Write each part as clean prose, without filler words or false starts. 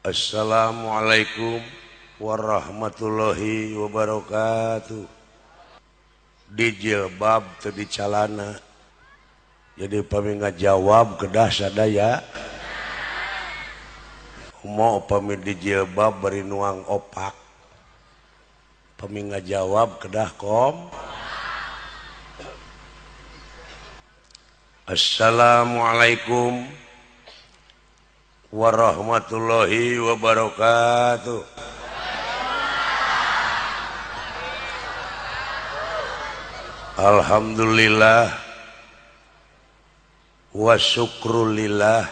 Assalamualaikum warahmatullahi wabarakatuh. Di jilbab teu di calana. Jadi pami ngajawab kedah sadaya. Mau pami di jilbab bari nuang opak. Pami ngajawab kedah kom. Assalamualaikum warahmatullahi wabarakatuh. Alhamdulillah wa syukrulillah.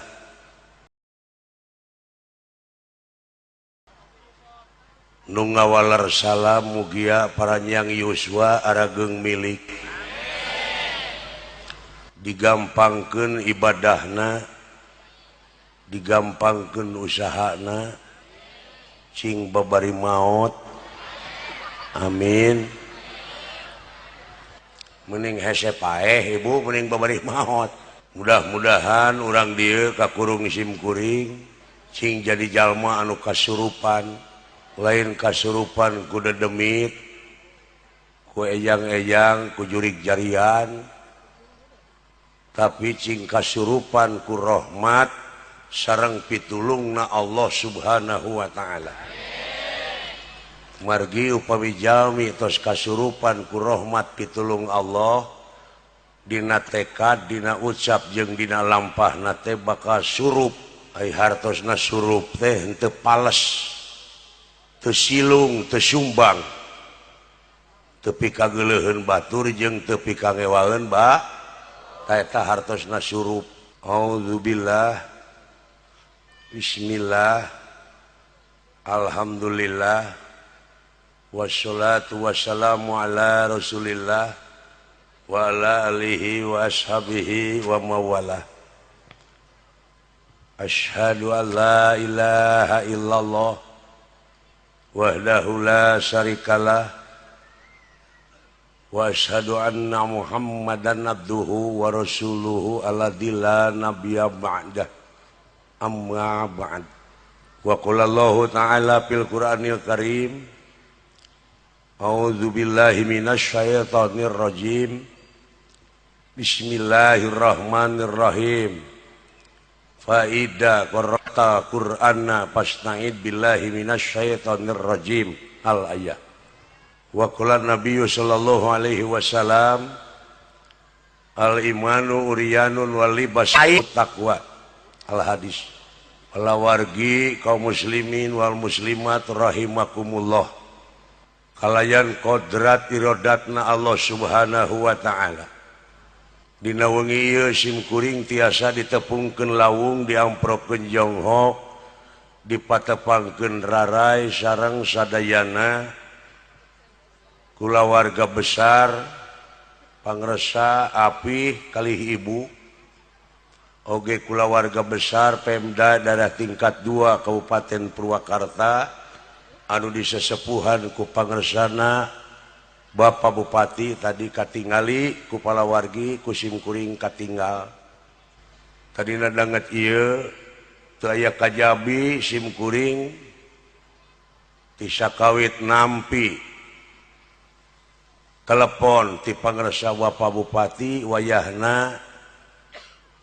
Nu ngawaler salam mugia paranyang yuswa arageung milik. Digampangkeun ibadahna, digampangkeun usahana, cing babari maot. Amin. Mending hese paeh ibu, mending babari maot. Mudah-mudahan urang dieu kakurung sim kuring cing jadi jalma anu kasurupan, lain kasurupan ku dedemit, ku ejang-ejang, ku jurig jarian, tapi cing kasurupan ku rahmat sareng pitulungna Allah Subhanahu wa taala. Margi upami jalmi tos kasurupan ku rahmat pitulung Allah dina tekad, dina ucap jeung dina lampahna teh bakal surup. Ai hartosna surup teh henteu pales, teu silung, teu sumbang, teu pikageuleuheun batur jeung teu pikangewaeun ba eta hartosna surup. Auzubillah, bismillah, alhamdulillah, wassalatu wassalamu ala rasulillah wa ala alihi wa ashabihi wa mawalah. Asyhadu an la ilaha illallah wahdahu la syarikalah wa asyhadu anna Muhammadan abduhu wa rasuluhu alladzi la nabiyya ba'dah. Amma ba'd. Wa qala Allahu ta'ala fil Qur'anil Karim, a'udzu billahi minasyaitonir rajim. Bismillahirrahmanirrahim. Fa idza qara'ta Qur'ana fasta'id billahi minasyaitonir rajim. Al ayat. Wa qala nabiyyu sallallahu alaihi wasallam, al imanu uryanun wal libas taqwa. Al hadis. Walawargi kaum muslimin wal muslimat rahimakumullah. Kalayan kodrat irodatna Allah Subhanahu wa ta'ala. Dina wengi ieu sim kuring tiasa ditepungkeun lawung, diamprokeun jonghok, dipatepangkeun rarai sareng sadayana kulawarga besar pangresa apih kalih ibu, oge kulawarga besar Pemda daerah tingkat 2 Kabupaten Purwakarta anu disesepuhan ku pangersana Bapak Bupati tadi katingali ku palawargi ku sim kuring katinggal. Tadina danget ieu teu aya kajabi sim kuring ti sakawit nampi telepon ti pangersa Bapak Bupati wayahna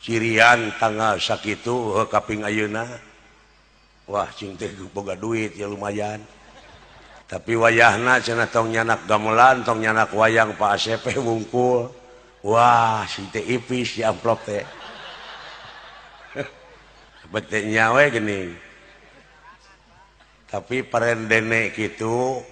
cirian tanggal sakitu kaping ayeuna. Wah cing teh boga duit ya lumayan. Tapi wayahna cenah tong nyanak gamelan, tong nyanak wayang Pak ACP wungkul. Wah, si teh ipis di amplop teh. Bete nyawe geuning. Tapi parendene kitu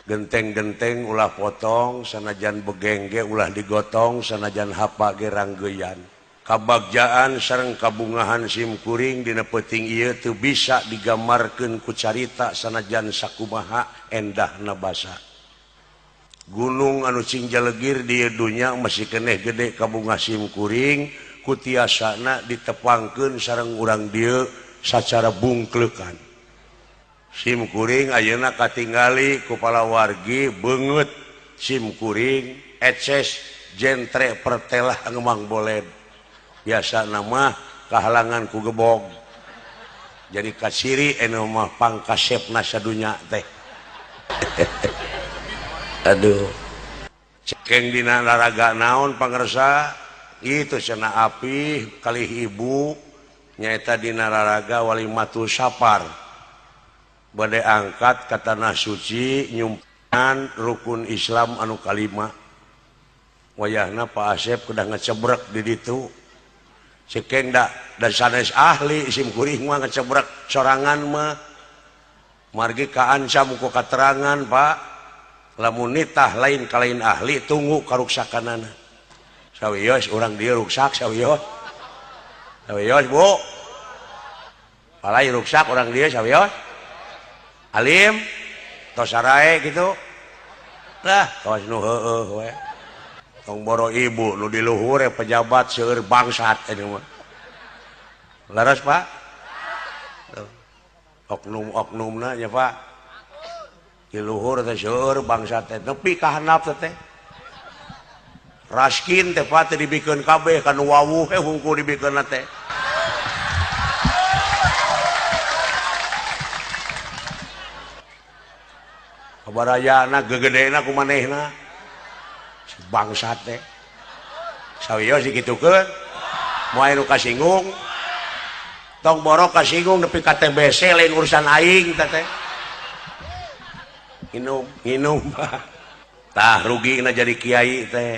genteng-genteng ulah potong, sanajan begengge ulah digotong, sanajan hapa ge ranggeyan. Kabagjaan sareng kabungahan sim kuring dina peuting ieu teu bisa digambarkeun ku carita sanajan sakumaha endahna basa. Gunung anu cing jalegir di dunya masih keneh gede kabungah sim kuring ku tiasana ditepangkeun sareng urang dieu sacara bungkleukan. Sim kuring ayeuna katingali ku palawargi beungeut sim kuring eces jentre pertelah ngemang boled. Biasa nama kahalangan ku gebog. Jadi kasiri anu mah pangkasepna sadunya teh. Aduh. Cekeng dina laraga naon pangersa itu cenah api kalih ibu nyaeta dina laraga walimatu sapar. Bade angkat ka tanah suci nyumpan rukun Islam anu kalima. Wayahna Pak Asep kedah ngecebrek di ditu. Cekeng da dan sanes ahli sim kuring mah ngecebrek sorangan mah. Margi kaancam ku katerangan Pak. Lamun nitah lain kalain ahli tunggu karuksakanana. Sawios urang dieu ruksak sawios. Sawios Bu. Palai ruksak urang dieu sawios. Alim tos sarae kitu. Lah kawas nu heueuh we. Tong boro ibu nu di luhur pejabat seueur bangsat ini mah. Laras Pak? Oknum-oknumna nya Pak. Di luhur teh seueur bangsat teh nepi ka handap teh. Raskin teh Pak teh dibikeun kabeh ka nu wawuh hungkul dibikeunna teh. Kabarayana gegedena ku manehna. Bangsat teh. Sawios dikitukeun. Moal nu kasinggung. Tong boro kasinggung nepi ka TBC lain urusan aing teh teh. Nginum, nginum Pak. Tah rugina jadi kiai teh.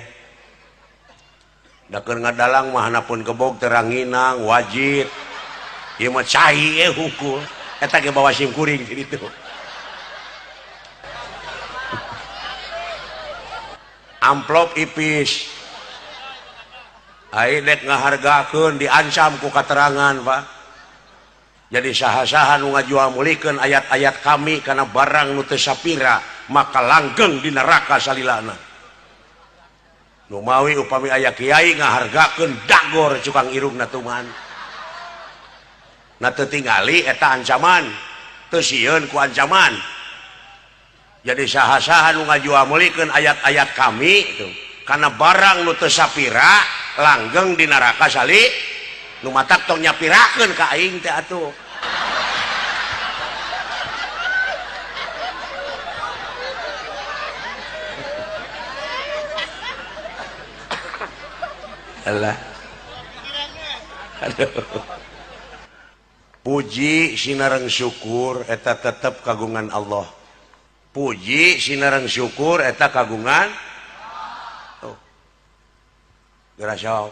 Da keur ngadalang mah hanapun kebog teranginang wajib. Ieu mah cai hungkul. Eta ge bawa sim kuring di ditu. Amplop ipis. Ai dek ngahargakeun diancam ku katerangan Pak. Jadi saha-saha nu ngajual meulikeun ayat-ayat kami kana barang nu teu sapira maka langgeng di neraka salilana. Nu mawi upami aya kiai ngahargakeun dagor cukang irungna tuman. Na teu tingali eta ancaman, teu sieun ku ancaman. Jadi saha-saha nu ngajual meulikeun ayat-ayat kami itu kana barang nu teu sapira langgeng di neraka sali nu matak tong nyapirakeun ka aing teh atuh. Alah. Aduh. Puji sinareng syukur eta tetep kagungan Allah. Puji sinareng syukur eta kagungan. Tuh. Geura sok.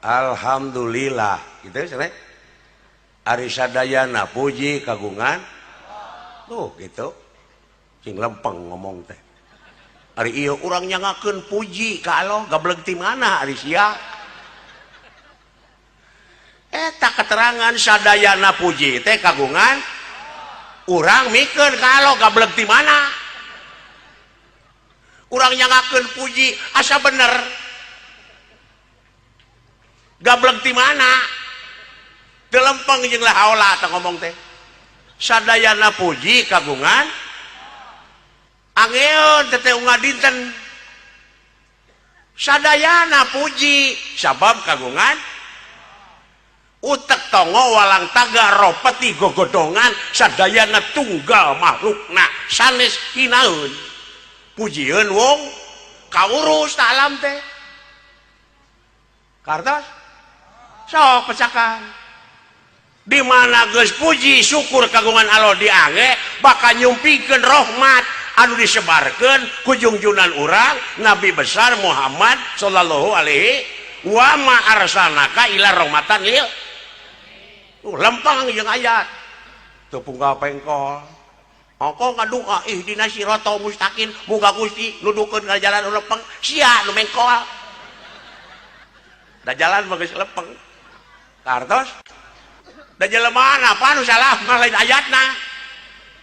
Alhamdulillah gitu cenah. Ari sadayana puji kagungan. Tuh gitu. Cing lempeng ngomong teh. Ari ieu urang nyangakeun puji ka Allah gableg ti mana ari sia. Eta keterangan sadayana puji teh kagungan. Urang mikeun ka Allah gableg ti mana. Urang nyangakeun puji asa bener. Gableg ti mana? Teu lempeng jeung la haula tah ngomong teh. Sadayana puji kagungan. Angeun teh unggal dinten. Sadayana puji sabab kagungan. Utek tongo walang taga ropeti gogodongan sadayana tunggal makhlukna sanes hinaeun. Pujieun wong kaurus ta alam teh. Kartos sok pecakan. Di mana geus puji syukur kagungan Allah diange bakal nyumpikeun rahmat anu disebarkeun ku jungjunan urang Nabi besar Muhammad sallallahu alaihi wa ma arsalnaka ila rahmatan lil. Lempang jeung ayat teu punggal pengkol. Ongko ngadua ihdina siratal mustaqim muga Gusti nudukeun ka jalan nu lempeng sia nu mengkol. Da jalan mah geus lempeng. Kartos da jelema apa nu salah mah lain ayatna.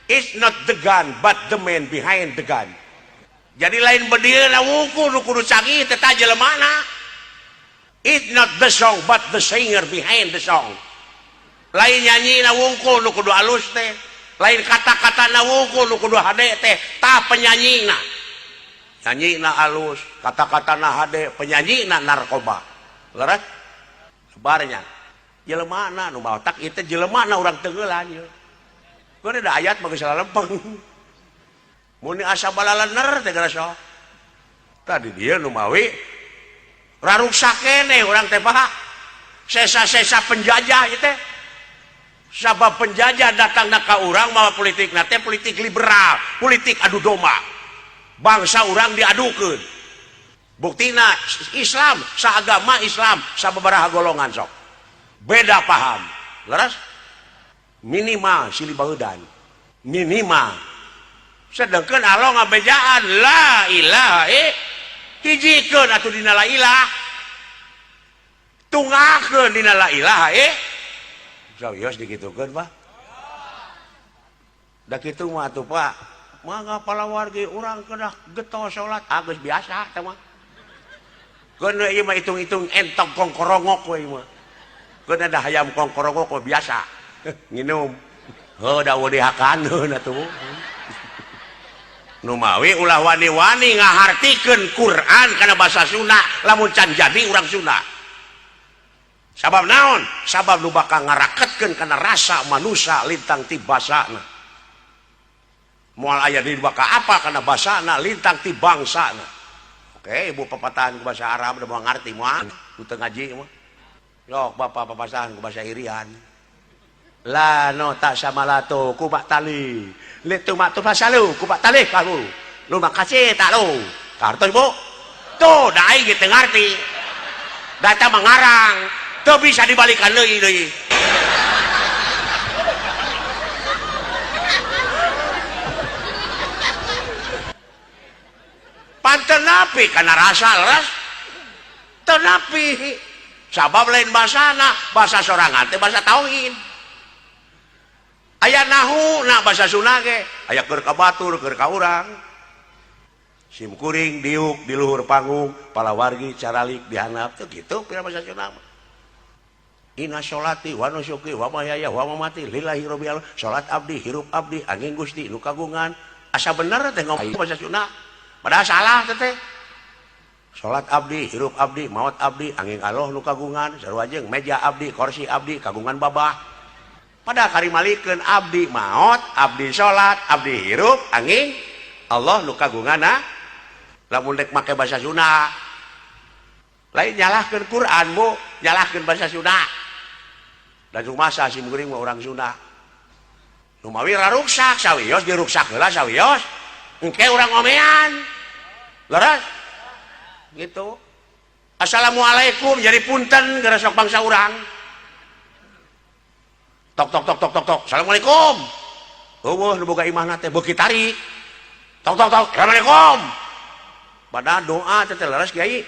It's not the gun but the man behind the gun. Jadi lain bedieuna wungkul nu kudu canggih teh ta jelemana. It's not the song but the singer behind the song. Lain nyanyina wungkul nu kudu alus teh, lain kata-katana wungkul nu kudu hade teh, tah penyanyina. Nyanyina alus, kata-katana hade, penyanyina narkoba. Leres? Sebarnya. Jelemana nu matak ieu teh jelemana urang tenggelan ieu. Keun da ayat mah geus lalempeng. Mun asa balalener teh geus sok. Tadi dia nu mawi raruksak keneh urang teh Pak. Sesa-sesa penjajah ieu teh. Sabab penjajah datangna ka urang mawa politikna teh politik liberal, politik adu domba. Bangsa urang diadukeun. Buktina Islam, saagama Islam, sababaraha golongan sok. Beda paham. Leres? Minimal silih baeudan. Minimal. Sedangkan Allah ngabejaan la ilaha hijikeun atuh dina la ilah. Tunggakeun dina la ilaha Serius dikitukeun Pak. Da kitu mah atuh Pak. Mangga palawargi urang kedah getol salat, ah geus biasa teh mah. Keun we ieu mah hitung-hitung entog kongkorongok we ieu mah. Keun ada hayam kongkorongok we biasa. Nginum. Heuh da eueuh dihakaneun atuh. Nu mawi ulah wani-wani ngahartikeun Quran kana basa Sunda lamun can jadi urang Sunda. Sabab naon? Sabab nu bakal ngaraketkeun kana rasa manusia lintang ti basana. Moal aya di bakal apa kana basana lintang ti bangsana. Oke, ibu papatahan ku bahasa Arab udah mau ngarti moal, ku teu ngaji mah. Yok bapak papasahan ku bahasa Irian. La no tak samalato ku bak tali. Litu mak tu fasalu ku bak tali kamu. Lu makasih tak lu. Kartos bu. Tuh, da aing ge teu ngarti. Data mengarang. Teu bisa dibalikan deui deui. Panten napi kana rasa leres. Teu napi. Sabab lain basana, bahasa sorangan teh bahasa tauhid. Aya nahu na bahasa Sunda ge, aya keur ka batur, keur ka urang. Sim kuring diuk di luhur panggung, palawargi caralik dihandap teu kitu pira bahasa Sunda mah. Inna sholati wa nusuki wa mahyaya wa mamati lillahi rabbil alamin. Salat abdi hirup abdi angin Gusti nu kagungan. Asa bener teh ngomong bahasa Sunda. Padahal salah teh teh. Salat abdi hirup abdi maot abdi angin Allah nu kagungan sarua jeung meja abdi kursi abdi kagungan babah. Padahal karimalikeun abdi maot abdi salat abdi hirup angin Allah nu kagungan. Lamun rek make bahasa Sunda lain nyalahkeun Quran bu, nyalahkeun bahasa Sunda. Dan rumasa sim kuring mah urang Sunda. Nu mawi raruksak sawios diruksak heula sawios. Engke urang ngomean. Leres? Gitu. Assalamualaikum jadi punten gara sok bangsa urang. Tok tok tok tok tok tok. Assalamualaikum. Eueuh nu boga imahna teh beuki tarik. Tok tok tok. Assalamualaikum. Padahal doa teh leres kiai.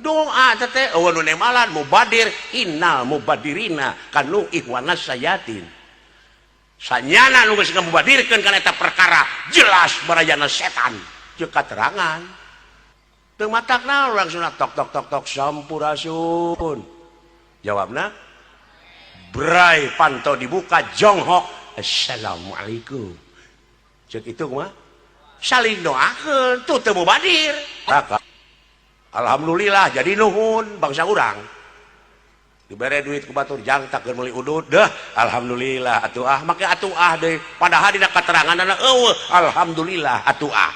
Doa teh eueuh nu nemalan mubadir innal mubadirina kanu ihwanas sayatin. Sanyana nu geus ngamubadirkeun kana eta perkara jelas barayana setan jeung katerangan. Teu matakna urang sunat tok tok tok tok sampurasun. Jawabna bray panto dibuka jonghok assalamualaikum. Ceuk itu kumaha? Saling doakeun tuh teu mubadir. Alhamdulillah jadi nuhun bangsa urang. Dibere duit ku batur jang tak keur meuli udud deh. Alhamdulillah atuh ah make atuh ah deui. Padahal dina kateranganna eueuh alhamdulillah atuh ah.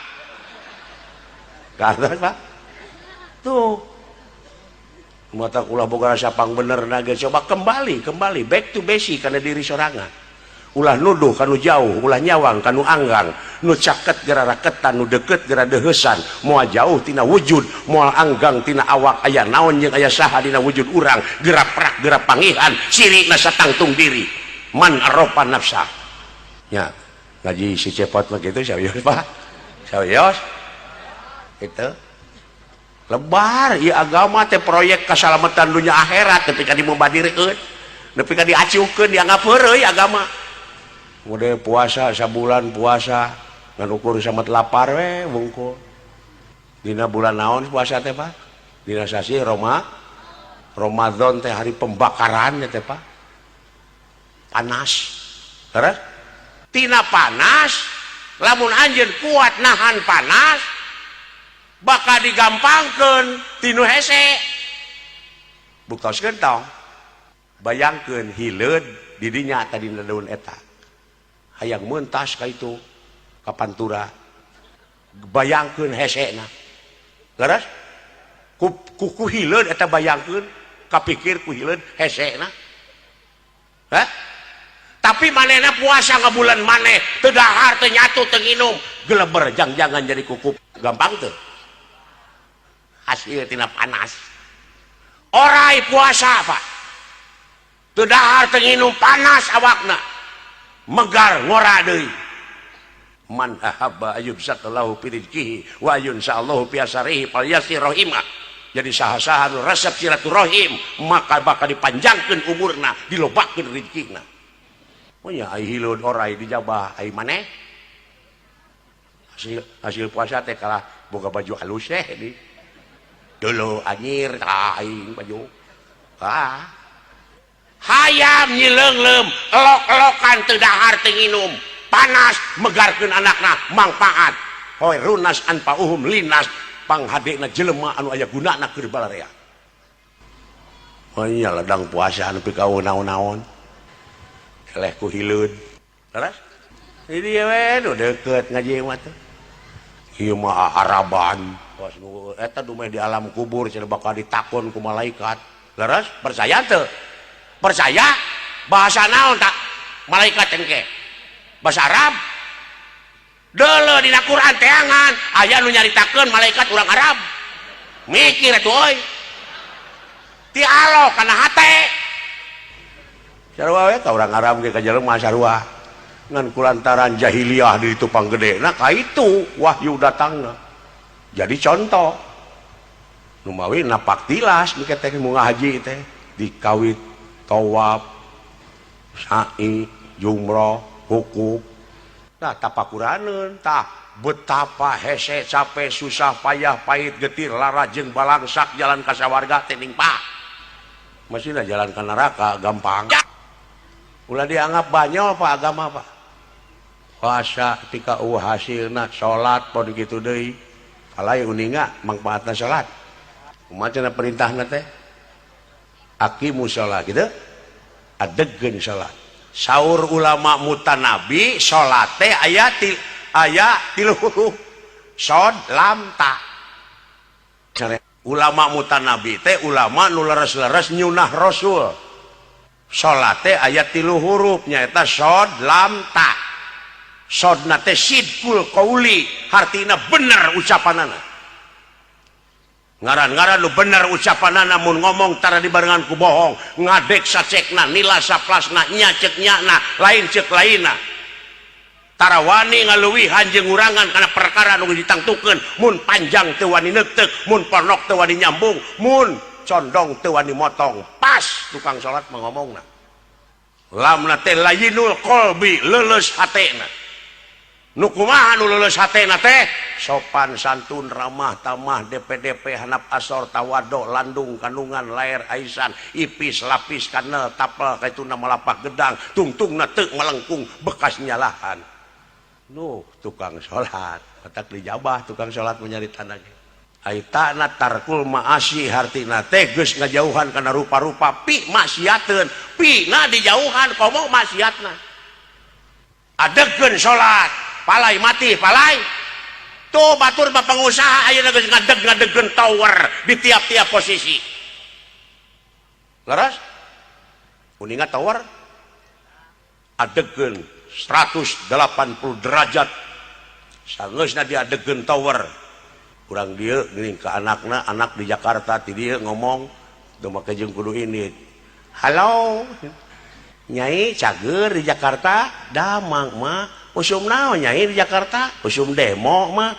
Kartos Pak. Tuh. Mata ulah boga rasa pang bener ge coba kembali kembali back to basic kana diri sorangan. Ulah nuduh kanu jauh, ulah nyawang kanu anggang, nu caket gera raketan, nu deket gera deheusan, moal jauh tina wujud, moal anggang tina awak aya naon jeung aya saha dina wujud urang, gera prak gera pangihan, sirina satangtung diri, man arofa nafsa. Nya, ngaji si cepot mah kitu serius Pak. Serius? Itu lebar ieu agama teh proyek kasalamatan dunya akhirat nepi ka dimubadirkeun, nepi ka diacuhkeun dianggap heureuy agama. Model puasa sabulan puasa ngan ukur samet lapar we wungkul. Dina bulan naon puasa teh Pak? Dina sasi Ramadan teh hari pembakaran teh Pak. Panas. Terus tina panas lamun anjeun kuat nahan panas bakal digampangkeun tinu hese. Buktoskeun tong. Bayangkeun hileud di dinya tadi daun eta. Hayang mentas ka itu ka Pantura. Bayangkeun hesena. Leres? Ku ku hileud eta bayangkeun, kapikir ku hileud hesena. Hah? Tapi manehna puasa ngabulan maneh, teu dahar, teu nyatu, teu nginum, geleber jang-jangan jadi kukup. Gampang teu? Hasil tina panas. Orai puasa, Pak. Teu dahar, teu nginum, panas awakna. Megar ngora deui. Man ahabba ayyubsatallahu fi rizqihi wa yunsa'allahu fi asarihi falyasir rahimah. Jadi saha-saha nu resep silaturahim maka bakal dipanjangkeun umurna, dilobakeun rezekina. Oh ya, ai hileud orai dijabah, ai maneh hasil hasil puasa teh kalah boga baju halus teh di dulu anjir aing baju ah hayam nyileungleum elok-elokan teu dahar teu nginum panas megarkeun anakna mangpaat khairunas anfa'uhum linnas panghadena jelema anu aya gunana keur balarea. Oh iya, ladang puasa nepi ka naon-naon eleh ku hileud. Leres? Ini we nu deukeut ngaji mah teh. Ieu mah araban. Pas nu eta dumeh di alam kubur cenah bakal ditakon ku malaikat. Leres? Percaya teu? Percaya? Bahasa naon tak malaikat engke? Bahasa Arab? Deuleu dina Quran teangan aya nu nyaritakeun malaikat urang Arab. Mikir atuh euy. Ti alo kana hate. Sarua we ka urang Arab ge ka jelema sarua. Ngan kulantaran jahiliyah di ditu panggedena ka itu wahyu datangna. Jadi contoh numawi napak tilas nu teh mun ngahaji teh dikawit tawaf, sa'i, jumroh, wukuf. Nah, tapakuraneun tah betapa hese capek susah payah pahit getir lara jeung balangsak jalan ka sawarga teh ning Pak. Masihna jalan ka neraka gampang. Ulah dianggap banyol Pak agama Pak. Puasa ketika hasilna salat pon kitu deui. Kalai uninga mangfaatna salat. Kumaha cenah perintahna teh? Aqimu shalah gitu. Adegkeun salat. Saur ulama mutanabi salat teh aya aya tilu huruf. Sod lam ta. Ulama mutanabi teh ulama nu leres-leres nyunah Rasul. Salat teh aya tilu huruf nyaeta sod lam ta. Sodna teh sidqul qauli, hartina bener ucapanana. Ngaran-ngaran nu bener ucapanana mun ngomong tara dibarengan ku bohong, ngadek sacekna, nila saplasna, nya cek nyana, lain cek lainna. Tara wani ngaluwihan jeung ngurangan kana perkara nu ditangtukeun, mun panjang teu wani neuteuk, mun pondok teu wani nyambung, mun condong teu wani motong. Pas tukang salat mah ngomongna. Lamna teh layinul qalbi, leuleus hatena. Nu kumaha nu leuleus hatena teh? Sopan santun, ramah tamah, DPDP, hanap asor, tawado, landung, kandungan, lair, aisan, ipis, lapis, kanel, tapel, kaituna malapak gedang, tungtungna teu melengkung bekas nyalahan. Nuh tukang salat, otak dijabah tukang salat menyaritana ge. Ai ta'na tarkul ma'asi hartina teh geus ngajauhan kana rupa-rupa pi maksiateun, pi na dijauhan komo maksiatna. Adegkeun salat, palai mati palai. Tuh batur mah pengusaha ayeuna geus ngadeg-ngadegkeun tower di tiap-tiap posisi. Leres? Uninga tower adegkeun 180 derajat. Sangeusna diadegkeun tower. Urang dieu geuning ka anakna, anak di Jakarta ti dieu ngomong teu make jeung kudu ini. Halo. Nyai cager di Jakarta, damang mah. Usum naon nyai di Jakarta? Usum demo mah.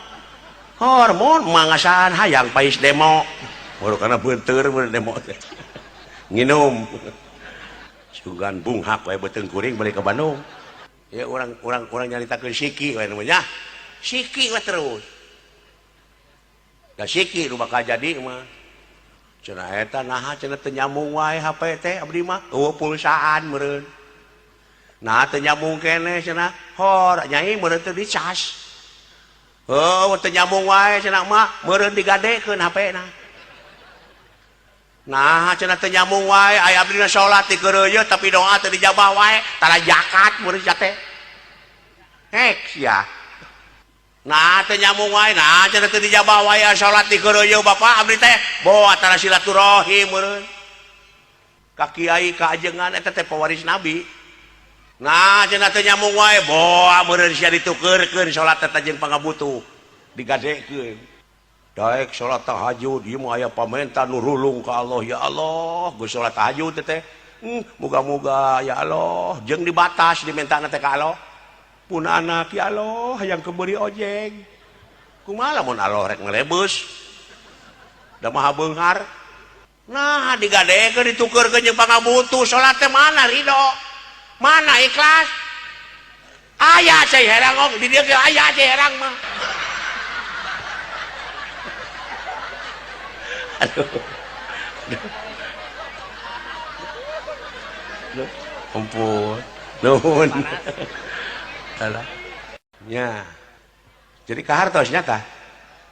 Hormon mah ngasaan hayang pais demo. Baru karena beunteur demo teh. Nginum. Sugan bunghak we beuteung kuring balik ke Bandung. Ya urang urang urang nyaritakeun siki we namanya. Siki we terus. Da siki nu bakal jadi mah. Cenah eta naha cenah teu nyambung wae HP teh abdi mah eueuh pulsaan meureun. Nah teu nyambung keneh cenah hor nyai meureun teu dicas. Heuh teu nyambung wae cenah mah meureun digadekeun HP na. Nah cenah teu nyambung wae aya abdi na salat dikeureuyeut tapi doa teu dijabah wae tara zakat mun sia teh. Hek sia. Nah teu nyambung wae nah cenah teu dijabah wae salat dikeureuyeut bapak abdi teh boa tara silaturahim meureun. Ka kiai ka ajengan eta teh pewaris nabi. Nah cenah teu nyambung wae boa meureun sia ditukeurkeun salat teh jeung pangabutuh digadekeun. Daek salat tahajud ieu mah aya pamenta nu rulung ka Allah ya Allah geus salat tahajud teh muga-muga ya Allah jeung dibatas diminta teh ka Allah pun anak ya Allah hayang kebeuri ojek kumaha lamun Allah rek ngelebeus da maha beunghar nah digadekeun ditukeurkeun jeung pangabutuh salat teh mana ridho mana ikhlas aya cai herang di dieu ge aya cai herang mah. Aduh. Aduh. Ampun. Nuhun. Alah. Nya. Jadi kahartos nya tah.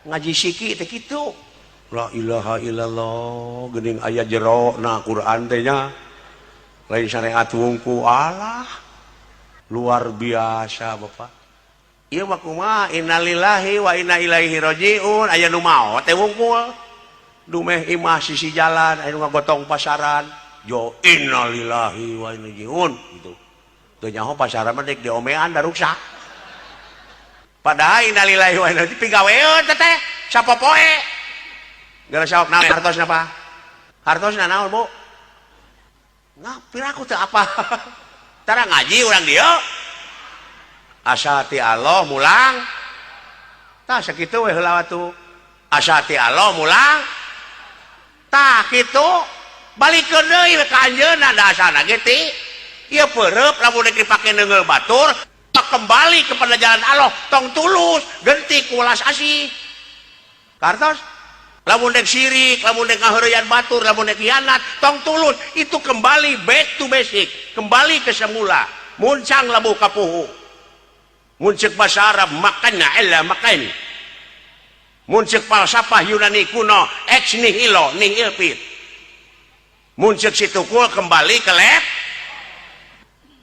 Ngaji siki teh kitu. La ilaha illallah geuning aya jero na Quran teh nya. Lain syariat wungku alah. Luar biasa Bapak. Ieu mah kumaha innalillahi wa inna ilaihi rajiun aya nu maot teh wungkul. Dumeh imah sisi jalan anu ngagotong pasaran jo innalillahi wa inna ilaihi rajiun gitu teu nyaho pasaran mah deuk diomean da ruksak padahal innalillahi wa inna ilaihi pigaweun teh teh sapopoe geus sok naon hartosna Pak hartosna naon Bu nah piraku teu apa tara ngaji urang dieu asa ti Allah mulang tah sakitu we heula atuh asa ti Allah mulang tah kitu balikeun deui ka anjeunna da asana ge ti ieu peureub lamun rek dipake neungeul batur kembali kepada jalan Allah tong tulus genti ku welas asih kartos lamun rek sirik lamun rek ngaheureyan batur lamun rek hianat tong tulus itu kembali back to basic kembali ke semula muncang labuh kapuhu mun ceuk basa Arab makanna illa makan mun ceuk falsafah Yunani kuno ex nihilo nihil fit mun ceuk si tukul kembali ke lab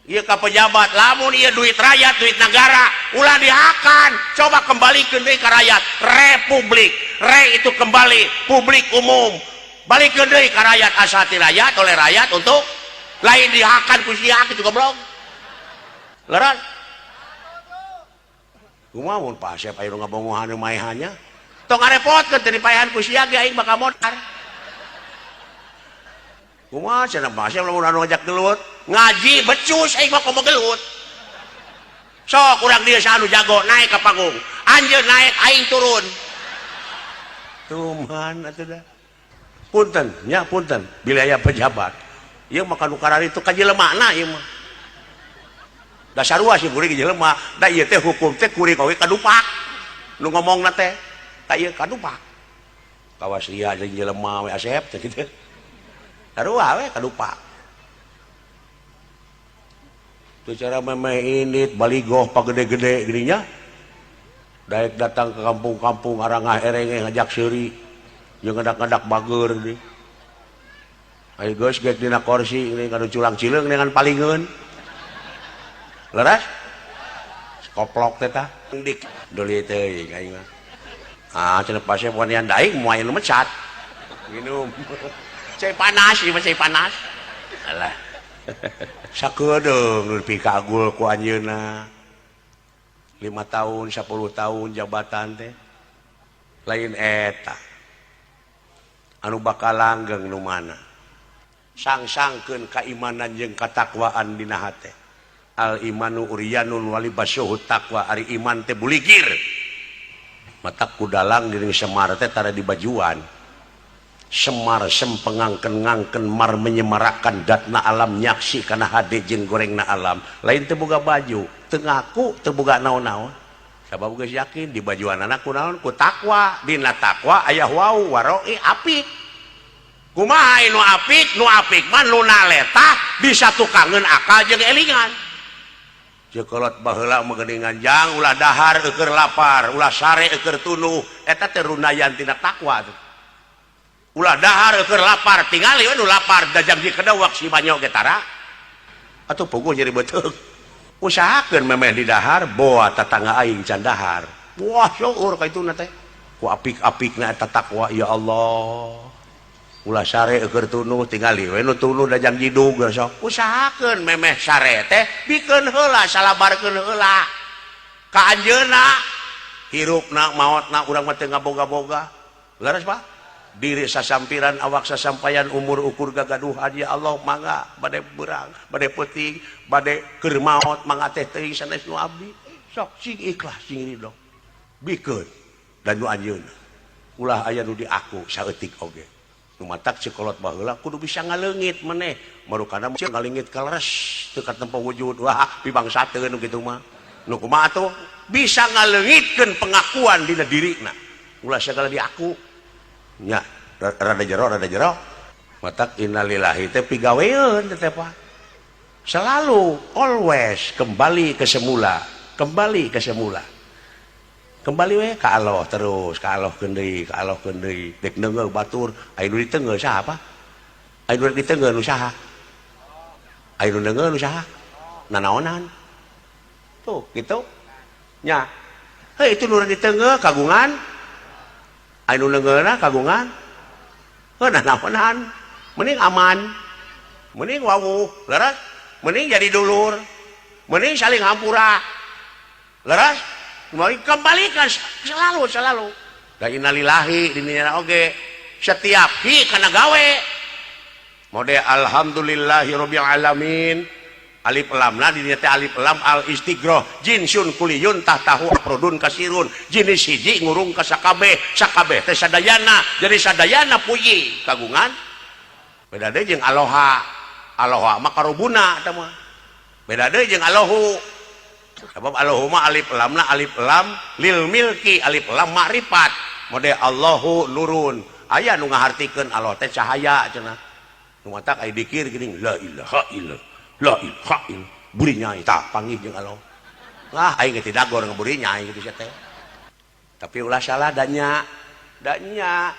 ieu ka pejabat lamun ieu duit rakyat duit negara ulah dihakan coba kembalikeun deui ka rakyat republik re itu kembali publik umum balikeun deui ka rakyat asati rakyat oleh rakyat untuk lain dihakan ku sia kitu goblok leres kumaha mun Pak Asep aya nu ngabongohan maehannya tong ngarepotkeun teu dipaehan ku sia ge aing bakal modar. Kumaha cenah Pak Asep lamun anu ngajak gelut, ngaji becus aing mah komo gelut. Sok urang dieu anu jago naik ka panggung, anjeun naik aing turun. Tuman atuh da. Punten, nya punten, bila aya pejabat. Ieu mah kanu kararitu ka jelemana ieu mah. Da sarua sih kuring jelema, da ieu teh hukum teh kuring oge kadupak. Nu ngomongna teh ieu kadupak kawas lia jeung jelema we asep teh kitu sarua we kadupak teu cara memeh indit baligoh pagede-gede geuning nya daek datang ke kampung-kampung arangah erenge ngajak seuri jeung ngadak-ngadak bager deui ayo geus geus dina kursi geuning kanu culang cileung dengan palingeun leres koplok teh tah dik deuli teuing aing mah. Ah, cenah pasep wanian daing moal nu mecat. Minum. Cai panas, ieu mah cai panas. Alah. Sakedeung nu dipikagul ku anjeunna. 5 tahun, 10 tahun jabatan teh. Lain eta. Anu bakal langgeng nu mana? Sang-sangkeun kaimanan jeung katakwaan dina hate. Al imanu uryanun walibasuhu taqwa, ari iman teh buligir. Mata kudalang diri Semar teh tara di bajuan. Semar sempengangken-ngangken mar menyemarakan datna alam nyaksi kana hade jeung gorengna alam. Lain teu boga baju, teu ngaku, teu boga naon-naon. Sabab geus yakin di bajuanana ku naon? Ku takwa. Dina takwa aya wau waroi apik. Kumaha nu apik? Nu apik mah nu naleta bisa tukangeun akal jeung elingan. Cekolot baheula mah geuningan jang ulah dahar eueur lapar, ulah sare eueur tunuh, eta teh runayan tina takwa tuh. Ulah dahar keur lapar, tingali we nu lapar dajang di kedewek si banyo ge tara. Atuh puguh nyeri beuteung. Usahakeun memeh di dahar boa tatangga aing can dahar. Wah, syukur ka ituna teh. Ku apik-apikna eta takwa, ya Allah. Ulah sare keur tunuh, tingali we nu tunuh dajang jidug sok. Usahakeun memeh sare teh bikeun heula, salabarkeun heula. Ka anjeunna hirupna maotna urang mah teu ngaboga-boga. Leres, Pak? Diri sasampiran, awak sasampayan, umur ukur gagaduhan, ya Allah mangga bade berang, bade peuting, bade keur maot mangga teh teuing sanes nu abdi. Sok sing ikhlas, sing ridho, bikeun dan nu anjeunna ulah aya nu diaku saeutik oge. Nu matak cekolot baheula kudu bisa ngaleungit maneh marukana ngaleungit kaleres teu katempo wujud. Wah, pibangsateun nu kitu mah. Nu kumaha atuh bisa ngaleungitkeun pengakuan dina dirina, ulah segala diaku nya. Rada jero, rada jero. Matak innalillahi teh pigaweun teh, Pak, selalu always kembali ke semula, kembali ke semula, kembali we ka Allah terus, ka Allah deui, ka Allah deui. Dek neungeul batur, aya nu diteungeul saha, Pak? Aya nu diteungeul nu saha? Aya nu neungeul nu saha? Nanaonan tuh gitu nya. Hei, itu nu diteungeul kagungan, aya nu neungeulna kagungan. Heuh, nanaonan? Mending aman, mending wawuh leres, mending jadi dulur, mending saling hampura leres. Kembalikan selalu, selalu. Da innalillahi dininya oge setiap hi kana gawe mode alhamdulillahirabbil alamin, alif lamna di teh alif lam al istighroq jinsun kuliyun tahtahu afrodun kasirun, jenis hiji ngurung ka sakabeh, sakabeh teh sadayana, jadi sadayana puji kagungan. Beda deui jeung aloha. Aloha mah karobuna eta mah. Beda deui jeung Allahu, sebab Allahu mah alif lamna alif lam lil milki, alif lam makrifat. Mode Allahu nurun, aya nu ngahartikeun Allah teh cahaya cenah. Nu matak aya dikir geuning, la ilaha illallah, la ilaha illallah, burinyai tah panggih jeung Allah. Lah, aing ge tidagor ngeburinyai kitu sia teh. Tapi ulah salah danya danya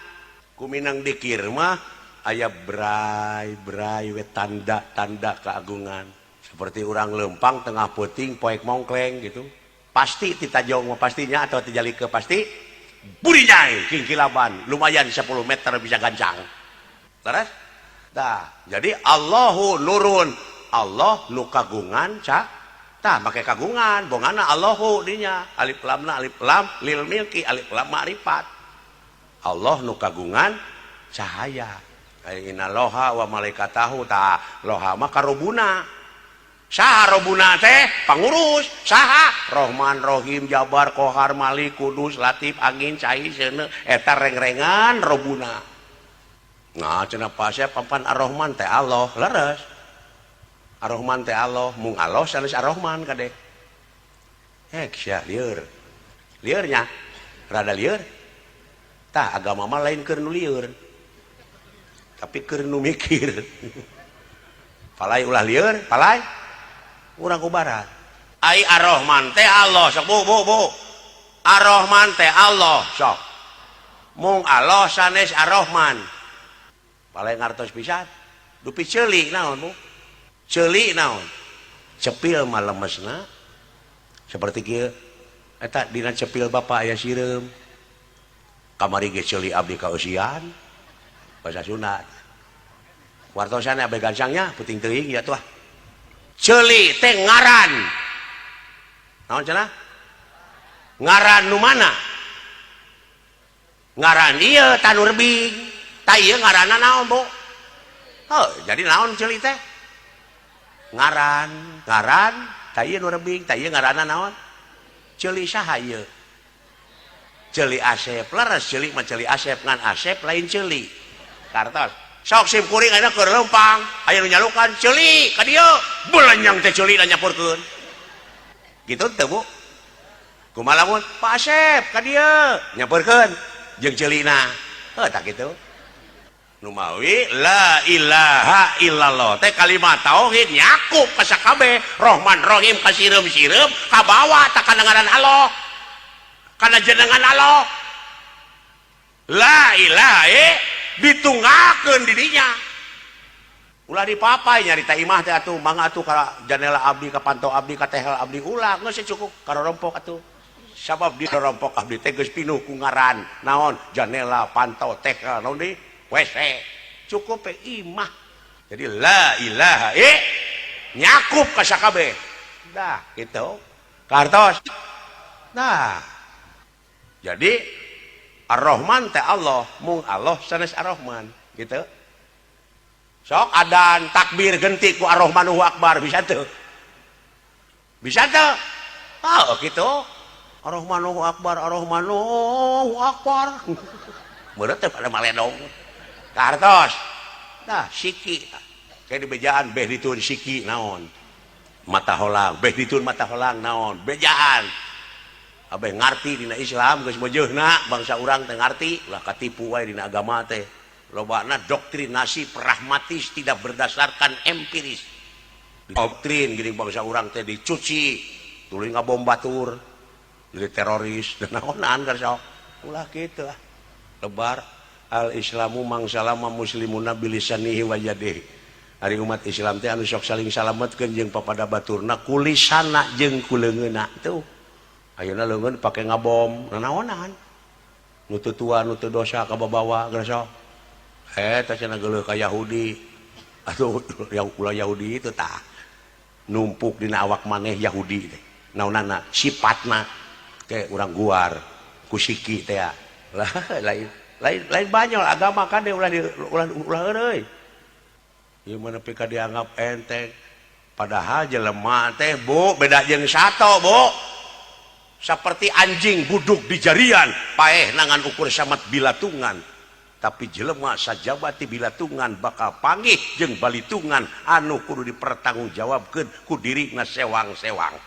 kuminang dikir mah aya bray bray we tanda-tanda keagungan, seperti orang lempang tengah peuting poek mongkleng gitu, pasti titajong mah pastinya atau tijalike pasti burinyai kingkilaban lumayan 10 meter bisa gancang. Terus dah jadi Allahu nurun, Allah nu kagungan ca tah make kagungan bongana Allahu dinya alif lamna alif lam lil milki, alif lam ma'rifat, Allah nu kagungan cahaya. Inna loha wa malaikatahu, tah loha mah karobuna. Saha robuna teh? Pangurus. Saha? Rohman, Rohim, Jabar, Kohar, Malik, Kudus, Latif, angin, cai, seuneu, eta reng-rengan robuna. Nah, cenah pasya pampan Ar-Rahman teh Allah. Leres, Ar-Rahman teh Allah, mung Allah sanes Ar-Rahman kade. Hek sia lieur. Liurnya rada lieur. Tah, agama mah lain keur nu lieur. Tapi keur nu mikir. Palai ulah lieur, palai urang ku barat. Ai Ar-Rahman teh Allah sok, Bu, Bu, Bu. Ar-Rahman teh Allah sok. Mung Allah sanes Ar-Rahman. Palai ngartos pisan. Dupi ceuli naon, Bu? Ceuli naon? Cepil mah lemesna seperti kieu. Eta dina cepil bapak aya sireum. Kamari ge ceuli abdi kaeusian. Bahasa Sunda. Wartosan abe gancangnya puting teuing ya tuh. Ceuli teh ngaran. Naon cenah? Ngaran nu mana? Ngaran ieu tanu rebing. Tah, ieu ngaranna naon, Bu? Heuh, jadi naon ceuli teh? Ngaran, ngaran, tah ieu nu rebing, tah ieu ngaranna naon? Ceuli saha ieu? Ceuli Asep. Leres, ceuli mah ceuli Asep, ngan Asep lain ceuli. Kartos. Sok sim kuring ayeuna keur leumpang, aya nu nyalukan ceuli ka dieu, belenyang teh ceuli nyampurkeun. Gitu teu, Bu? Kumaha lamun Pak Asep ka dieu nyamperkeun jeung ceulina? Heuh, tak kitu. Numawi la ilaha illallah teh kalimat tauhid nyakup ka sakabeh, Rohman Rohim ka sireum-sireum kabawa tak kana ngaran Allah, kana jenengan Allah, la ilaha. Ditunggalkeun di dinya. Ulah dipapai nyarita imah teh atuh, mangga atuh ka janela abdi, ka panto abdi, ka tehel abdi, ulah, geus cukup ka rorompok atuh. Sabab di rorompok abdi teh geus pinuh ku ngaran naon, janela, panto, tehel, naon deui, WC. Cukup pe imah. Jadi la ilaha nyakup ka sakabeh. Dah gitu. Kartos. Nah. Jadi Ar-Rahman teh Allah, mung Allah sanes Ar-Rahman gitu. Sok adan takbir genti ku Ar-Rahmanu Akbar, bisa tuh? Bisa tuh? Oh gitu. Ar-Rahmanu Akbar, Ar-Rahmanu Akbar. Meureut teh pada maledong. Kartos. Nah, siki. Kayak di bejaan beh ditun siki naon. Mata holang, beh ditun mata holang naon. Bejaan. Abeh ngarti dina Islam geus meujeuhna bangsa urang teh ngarti, ulah katipu wae dina agama teh. Lobana doktrinasi pragmatis tidak berdasarkan empiris. Doktrin gini bangsa urang teh dicuci, tuluy ngabom batur, jadi teroris dan naonan sok. Ulah kitu ah. Lebar al Islamu mangsalama muslimuna bilisanihi wa yadihi. Ari umat Islam teh anu sok saling salametkeun jeung papada baturna kulisana jeung kuleungeunna tuh. Ayeuna leungeun pake ngabom, nanaonan. Nu teu tua, nu teu dosa kababawa geus sok. Eta cenah geuleuh ka Yahudi. Atuh yang ulah Yahudi itu tah. Numpuk dina awak maneh Yahudi teh. Naonana sifatna ke urang guar ku siki teh lah, lain lain lain banyol agama kan ulah ulah ulah heureuy. Ieu mah nepi ka dianggap enteng. Padahal jelema teh, Bu, beda jeung sato, Bu. Seperti anjing buduk di jarian, paeh nangan ukur samat bilatungan. Tapi jelema sajabati bilatungan bakal panggih jeung balitungan anu kudu dipertanggungjawabkeun ku dirina sewang-sewang.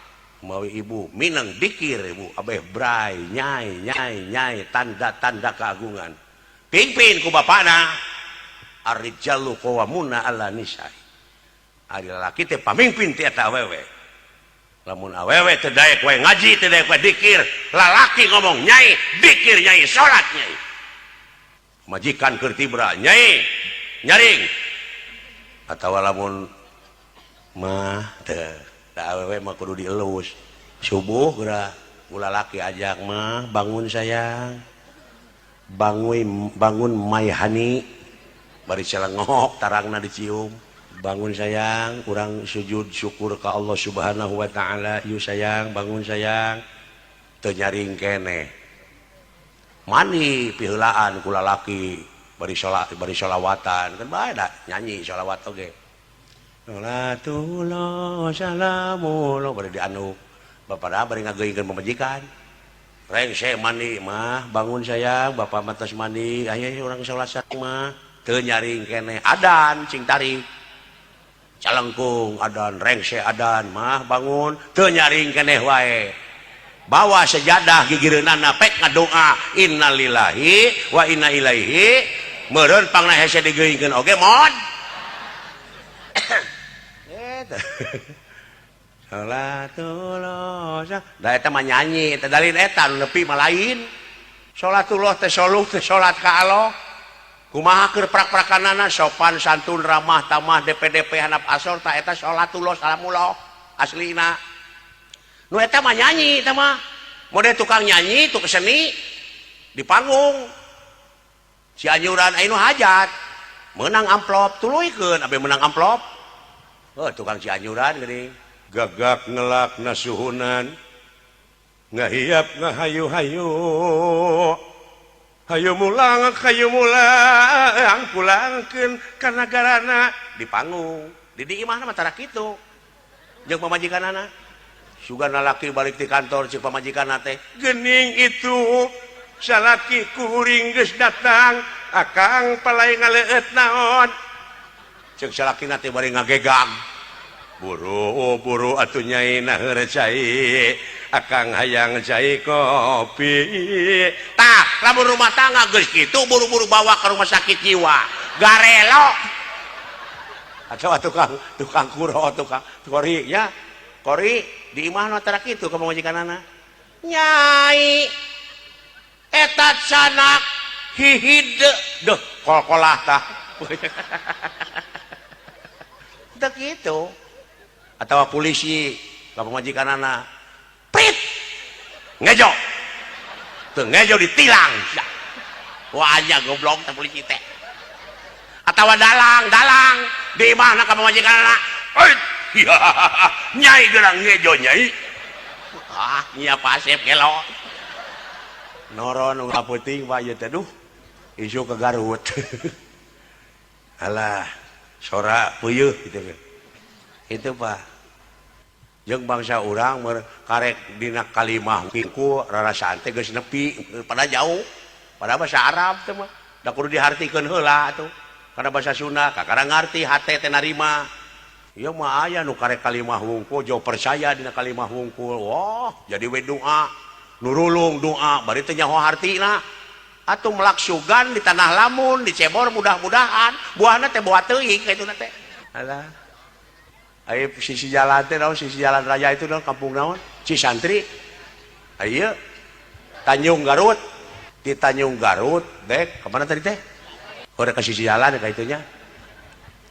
Mawi ibu mineng dikir ibu abeh bray nyai nyai nyai tanda-tanda keagungan. Pimpin ku bapana. Ar-rijalu qawwamuna 'ala nisa. Ari lalaki teh pamimpin ti eta awewe. Lamun awewe teu daek wae ngaji, teu daek wae dikir, lalaki ngomong nyai, dikir nyai, salat nyai. Majikan keur tibra nyai, nyaring. Atawa lamun mah teu, da awewe mah kudu dielus. Subuh geura ulah laki ajak mah, bangun sayang. Bangun bangun my honey. Bari celengok tarangna dicium. Bangun sayang, urang sujud syukur ka Allah Subhanahu wa taala. Yuk sayang, bangun sayang. Teu nyaring keneh. Mandi piheulaan ku lalaki bari salat bari sholawatan kan bae da nyanyi sholawat oge. Salatullah salamullah bari dianu. Bapak bari ngageuingkeun pamajikan. Rengse mandi mah, bangun sayang, bapak mah tos mandi, ayo urang salat sareng mah. Teu nyaring keneh, adan cing tarik. Calengkung adan, rengse adan mah, bangun, teu nyaring keneh wae. Bawa sejadah gigireunana pek ngadoa innalillahi wa inna ilaihi, meureun pangna hese digeuingkeun oge mod. Eta. Salatullah. Da eta mah nyanyi, eta dalil eta nu nepi mah lain. Salatullah teh soluh teh salat ka Allah. Kumaha keur prak-prakanana sopan santun ramah tamah DPDP handap asor ta eta salatullah salamullah aslina. Nu eta mah nyanyi eta mah. Model tukang nyanyi tukang seni di panggung. Cianjuran aya nu hajat. Menang amplop tuluykeun abe menang amplop. Oh, tukang Cianjuran geuning. Gagak ngelak nasuhunan. Ngahiap ngahayu-hayu. Hayu mulang hayu mulang pulangkeun ka nagarana di panggung. Di di imahna mah tara kitu. Jeung pamajikanana. Sugan lalaki balik di kantor cek pamajikanna teh, geuning itu salaki kuring geus datang, akang palai ngaleueut naon. Cek salakina teh bari ngagegang. Buru buru atuh nyai naheur cai, akang hayang cai kopi. Tah, lamun rumah tangga geus kitu buru-buru bawa ke rumah sakit jiwa. Garelo. Atau tukang tukang kuro, tukang kori ya. Kori di imahna tara kitu ka pamajikanana. Nyai eta canak hihide deh Kol-kolah tah. Teu kitu. Atawa polisi ka pamajikanana. Prit. Ngejo. Teu ngejo ditilang. Wah aja goblok teh polisi teh. Atawa dalang, dalang di imahna ka pamajikanana. Nyai geura ngejo nyai. Ah, nya pasep gelo. Noron nu peuting Pak ieu teh duh. Isuk ke Garut. Alah, sora puyuh gitu kan. Itu Pak. Jeung bangsa urang karek dina kalimah ku rarasaan teh geus nepi pada jauh. Pada bahasa Arab teh mah da kudu dihartikeun heula atuh. Karena bahasa Sunda kakara ngarti hate teh narima. Ieu mah aya nu karek kalimah wungkul jauh percaya dina kalimah wungkul. Wah, jadi we doa. Nurulung doa bari teh nyaho hartina. Atuh melak sugan di tanah lamun dicebor mudah-mudahan buahna teh buah teuing kitu na teh. Alah. Ayo sisi jalan teh naon, sisi jalan raya itu naon, kampung naon? Cisantri. Ayo Tanjung Garut. Di Tanjung Garut dek kemana tadi teh? Oh, ke sisi jalan kayak itunya.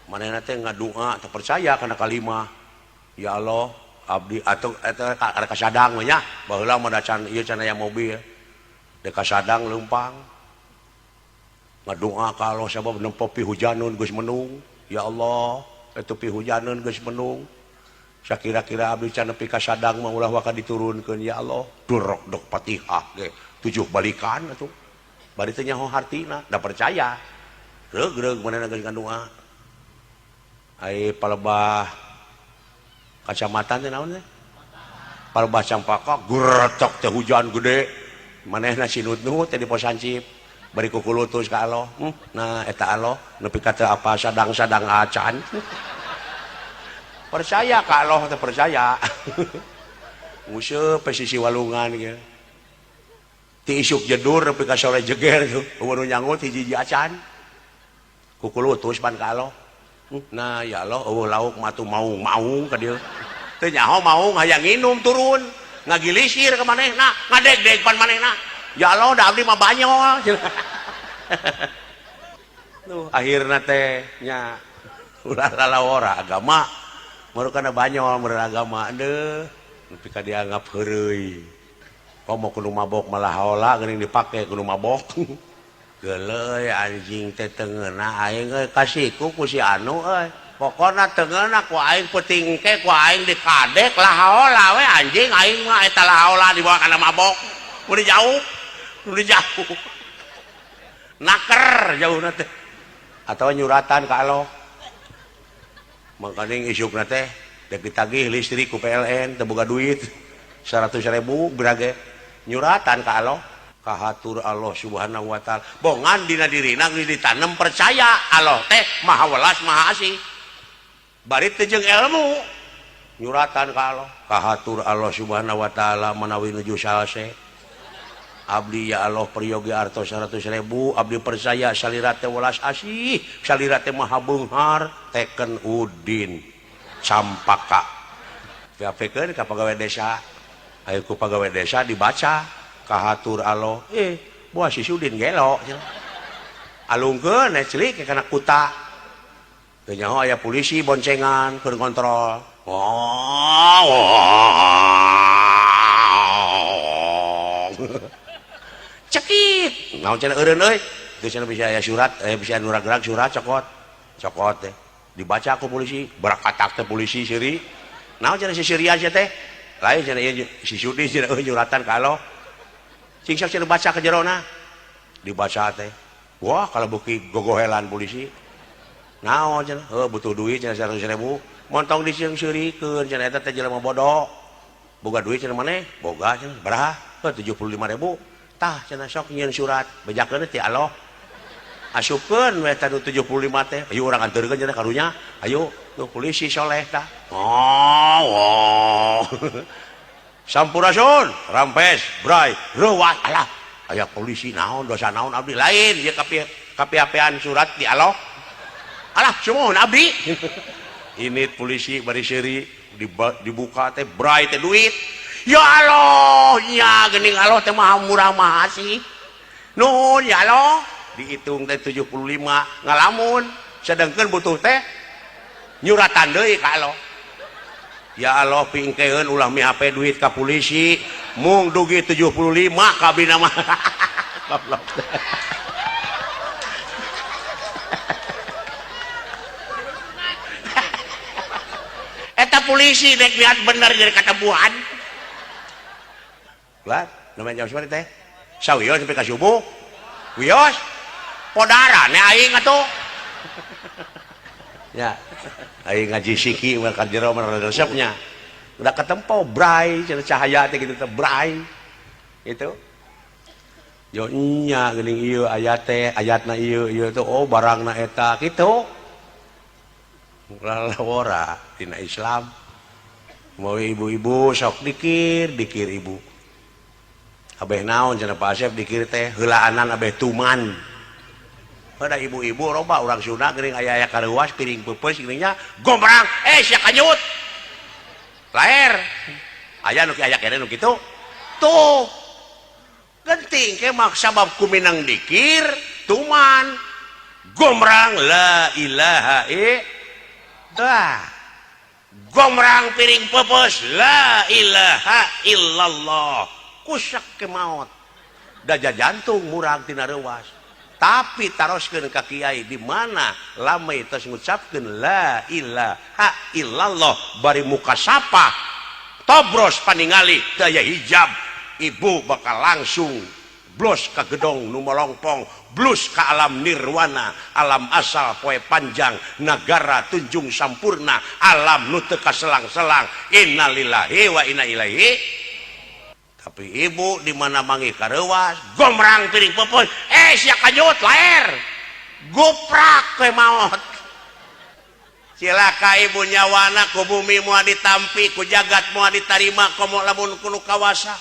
Manehna teh ngadua teu percaya kana kalimah. Ya Allah, abdi atau eta ada kasadang we nya. Baheula mah da can ieu can aya mobil. Dek kasadang leumpang. Ngadua ka Allah sabab nempo pihujaneun geus mendung. Ya Allah, eta pihujaneun geus mendung. Sakira-kira abdi can nepi ka sadang mah ulah waka diturunkeun ya Allah. Durok dok Fatihah ge 7 balikan atuh. Bari teh nyaho hartina, da percaya. Reug-reug manehna geus ngadua. Ai palebah kacamatan teh naon teh? Palebah Campaka geretok teh hujan gede. Manehna sinut-nut teh di pos hansip. Bari kukulutus ka Allah. Nah eta Allah nepi ka teu apa sadang-sadang acan. Percaya ka Allah teh percaya. Nguseup sisi walungan ge. Ti isuk jedur nepi ka sore jeger tuh. Eueuh nu nyangut hiji-hiji acan. Kukulutus pan ka Allah. Nah ya Allah eueuh lauk mah atuh maung-maung ka dieu. Teu nyaho maung hayang nginum turun. Ngagilisir ka manehna, ngadegdeg pan manehna. Ya Allah da abdi mah banyol. Tuh akhirna teh nya ulah lalawora agama. Baru kana banyol meureun agama deuh. Nepi ka dianggap heureuy. Komo kudu mabok malah haola geuning dipake kudu mabok. Geuleuh anjing teh teu ngeunah aing euy kasiku ku si anu euy. Pokona teu ngeunah ku aing peuting ke ku aing dikadek lah haola we anjing aing mah eta lah haola dibawa kana mabok. Udah jauh, udah jauh. Naker jauhna teh. Atawa nyuratan ka Allah. Mangkaning isukna teh dek ditagih listrik ku PLN teu boga duit 100.000 gerage nyuratan ka Allah. Kahatur Allah Subhanahu wa taala. Bongan dina dirina geus ditanem percaya Allah teh maha welas maha asih. Bari teu jeung ilmu nyuratan ka Allah. Kahatur Allah Subhanahu wa taala manawi nuju salse. Abdi ya Allah peryogi artos 100.000 abdi percaya salira teh welas asih, salira teh maha beunghar teken Udin Campaka. Piapekeun ka pagawe desa. Ayo ku pagawe desa dibaca kahatur Allah. Buah si Sudin gelo. Alungkeun celik kana kuta. Teu nyaho aya polisi boncengan keur ngontrol. Cekit. Naon cenah eureun euy? Teu cenah bisa aya surat, bisa nu rag-rag surat cokot. Cokot teh. Dibaca ku polisi, berakatak teh polisi seuri. Naon cenah si Syria teh? Lain cenah ieu si Sudin cenah euy nyuratan ka Allah. Cing sok cenah baca ke jerona. Dibaca teh. Wah, kalau beuki gogohelan polisi. Naon cenah? Heuh butuh duit cenah 100.000. Montong diseung-seurikeun cenah eta teh jelema bodoh. Boga duit cenah maneh? Boga cenah. Baraha? Heuh 75.000. Tah cenah sok nyieun surat bejakeun ti Allah. Asupkeun we eta nu 75 teh. Ayo urang anterkeun cenah karunya. Ayo tuh polisi soleh tah. Oh, oh. Sampurasun, rampes, bray, reuwas alah. Aya polisi naon dosa naon abdi lain ieu kapi-kapian surat di Allah. Alah sumuhun abdi. Ini polisi bari seuri dibuka teh bray teh duit. Ya Allah, nya geuning Allah teh maha murah maha asih. Nuhun ya Allah. Dihitung teh 75 ngalamun, sedangkan butuh teh nyuratan deui ka Allah. Ya Allah, pingkeun ulah mihape duit ka polisi, mung dugi 75 kabina mah. Goblok. Eta polisi dek lihat bener jadi katemuan. Lah, namanya jam sabaraha teh? Sawios sampai ka subuh. Wios. Podarane aing atuh. Ya, aing ngaji siki mah ka jero mah resepnya. Udah ketempo bray cenah cahaya teh kitu teh bray. Gitu. Yo nya geuning ieu ayat teh, ayatna ieu ieu teh oh barangna eta kitu. Lalawara dina Islam. Mau ibu-ibu sok dikir, dikir ibu. Abeh naon cenah Pak Asep dikir teh heulaanan abeh tuman. Pada ibu-ibu loba urang Sunda geuning aya-aya kareuwas piring peupeus geuning nya gombrang sia kanyut. Laer. Aya nu aya keneh nu kitu. Tuh. Genting ke mak sabab kuminang dikir tuman. Gombrang la ilaha illallah. Gombrang piring peupeus la ilaha illallah. Kusak ke maot. Daja jantung murag tina reuwas. Tapi taroskeun ka kiai di mana lamai tos ngucapkeun la ilaha illallah bari muka sapa tobros paningali teu aya hijab, ibu bakal langsung blos ka gedong nu molongpong, blus ka alam nirwana, alam asal poe panjang, nagara tunjung sampurna, alam nu teu kaselang-selang, innalillahi wa inna ilaihi. Tapi ibu di mana manggih kareuwas, gombrang piring peupeus, sia kanyut laer. Guprak we maot. Cilaka ibu nyawana ku bumi moal ditampi, ku jagat moal ditarima, komo lamun kuno kawasa.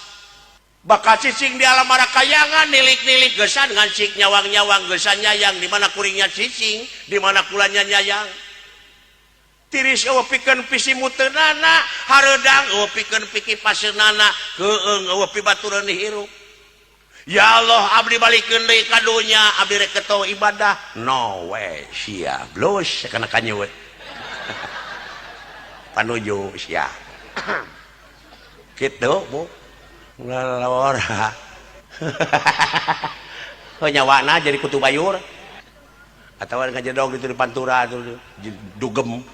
Bakal cicing di alam marakayangan, nilik-nilik gesan ngancik nyawang-nyawang gesan nyayang, di mana kuringnya cicing, di mana kulanya nyayang. Tiris eueuh pikeun pisimuteunana, hareudang eueuh pikeun pikipaseunana, keueung eueuh pibatureun hirup. Ya Allah, abdi balikeun deui ka dunya, abdi rek keto ibadah. No way, sia blus kana kanyut. Panuju sia. Kitu, Bu. Ngalawara. Oh nyawana jadi kutu bayur. Atawa ngajedog ditu di Pantura tuh dugem.